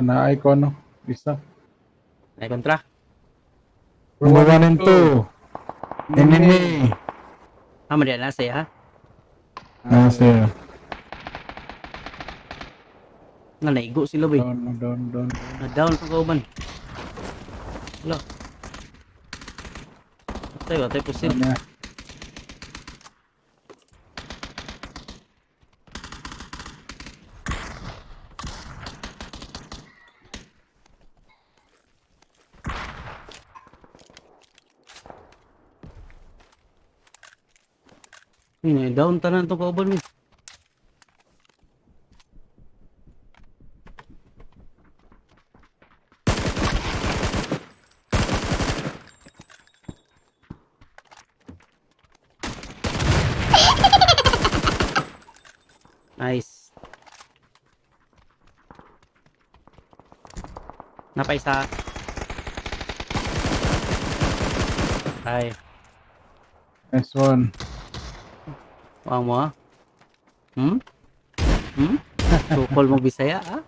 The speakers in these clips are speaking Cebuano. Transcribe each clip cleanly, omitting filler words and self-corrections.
Naay ko ano. Isa. Ay kontra. Number 1 and 2. Enemy. Ah, mali na siya ha. Ah, sir. Nga naigo sila bay. Down, down, down. Na down pa kauban. Wala. Patay, patay pusil. Down na. Uy, na down tanan tong kauban mo. Nice. Napaisa. Ay, Nice one. wang mo ah. Hmm? Hmm? Sukol mo Bisaya ah?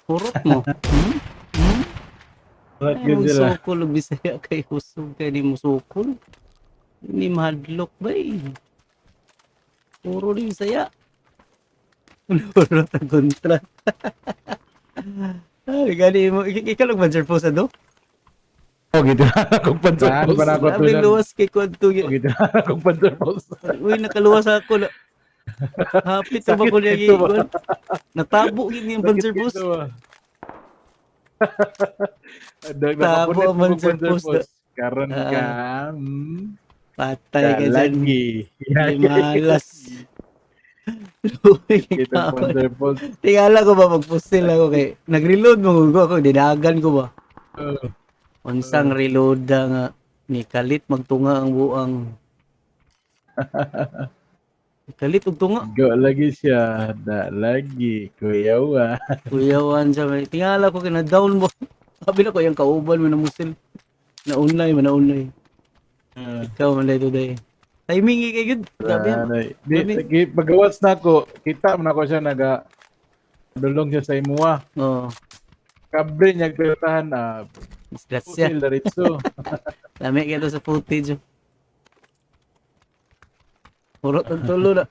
Hurot mo. Hmm? Hmm? Right, Ay, good mong sila. sukol og Bisaya kay husog kay ni mo sukol. Ni mahadlok ba eh. Puro ni Bisaya. Puro ta kontra. Ay, gani mo. Ikaw lang man sir po sa do? Oh, gitu akong panzer Saan ba na ako Grabe tulan? luwas kay kwanto. Gitu na akong panzer post. Uy, nakaluwas ako na. Hapit na ba ko niya Sakit ito ba? gikuan? Natabo gid niyang panzer post. Tabo ang panzer post. Karon Ah. ka. Patay ka dyan. Lagi. Ay, malas. Luwi Kita ka. panzer post. Tingala ko ba magpusil ako kay nag-reload mo ko ako dinagan ko ba. Unsang reload da nga ni kalit magtunga ang buang. Kalit og tunga. Go lagi siya. Da lagi. Kuyawa. Kuyawan siya may tingala ko kina down mo. Sabi na ko yung kauban mo na musil. Naunay man naunay. Ikaw man dito day. Timing kay good. Grabe. Anay. Di, pagawas na ako, kita man ako siya naga dulong siya sa imuha. Oh, Kabre niya pirtahan ah, disgrasya. pusil diretso. Lami kaya to sa footage. Oh. Puro tong tulo na.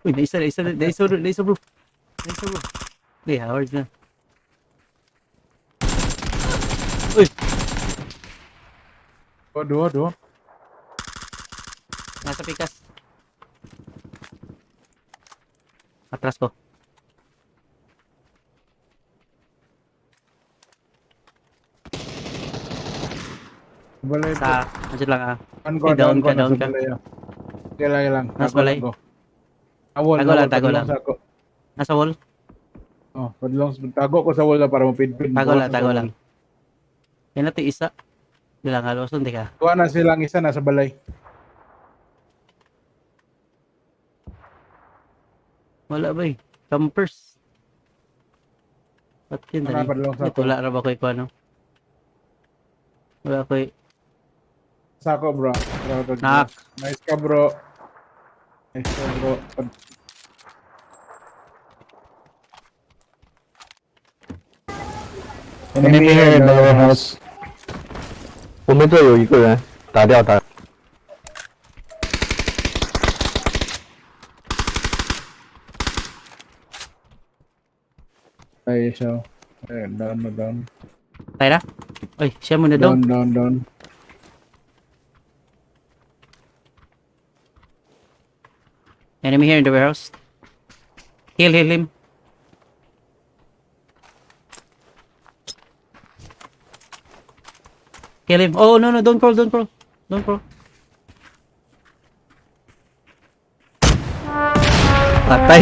Uy, naisa, naisa, naisa, bro, naisa, bro. Naisa, bro. Di, Howard na. Uy, Oh, dua, dua. nasa pikas. Atras ko. Balay Sa, andyan lang ah. Down ko, Eh, down down ko, ka, down nasa ka. balay, ah. Okay lang, lang. Nasa Tago balay? lang ko. Awol, Tago lang, awol, tago padulong lang. sa ako. Nasa wall. Oh, padulong, tago ko sa wall na para mapidpid. Tago Bukas lang, sa tago wall. lang. Yan natin isa. Di lang, halos hindi ka. Tuwa na silang isa nasa balay. Wala ba eh. Campers. Ba't yun? Ano, Dali? padulong sa ako. Wala ra ba ko ikaw, ano? Wala ko eh. Sako, bro. Bro, bro. Nak. Nice ka, bro. Nice ka, bro. Enemy here in the warehouse. 我们这有一个人，打掉打。 Ay, siya. Ay, down na down. Tayo na? Oy, siya muna daw. Down, down, down. Enemy here in the warehouse. Heal, heal him. Kill him. Oh, no, no, don't crawl, don't crawl. Don't crawl. Patay.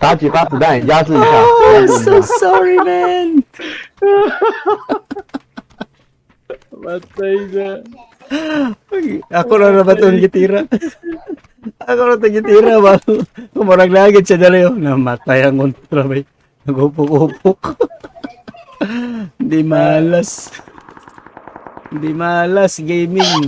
打几发子弹压制一下。 Oh, 压 I'm 制一 so 下 sorry, man. Patay siya. Ako na naman itong gitira. Ako na itong gitira ba? Kumurag lagi siya dali. Oh. Namatay ang kontra ba? Nag-upok-upok. Hindi malas. Hindi malas gaming.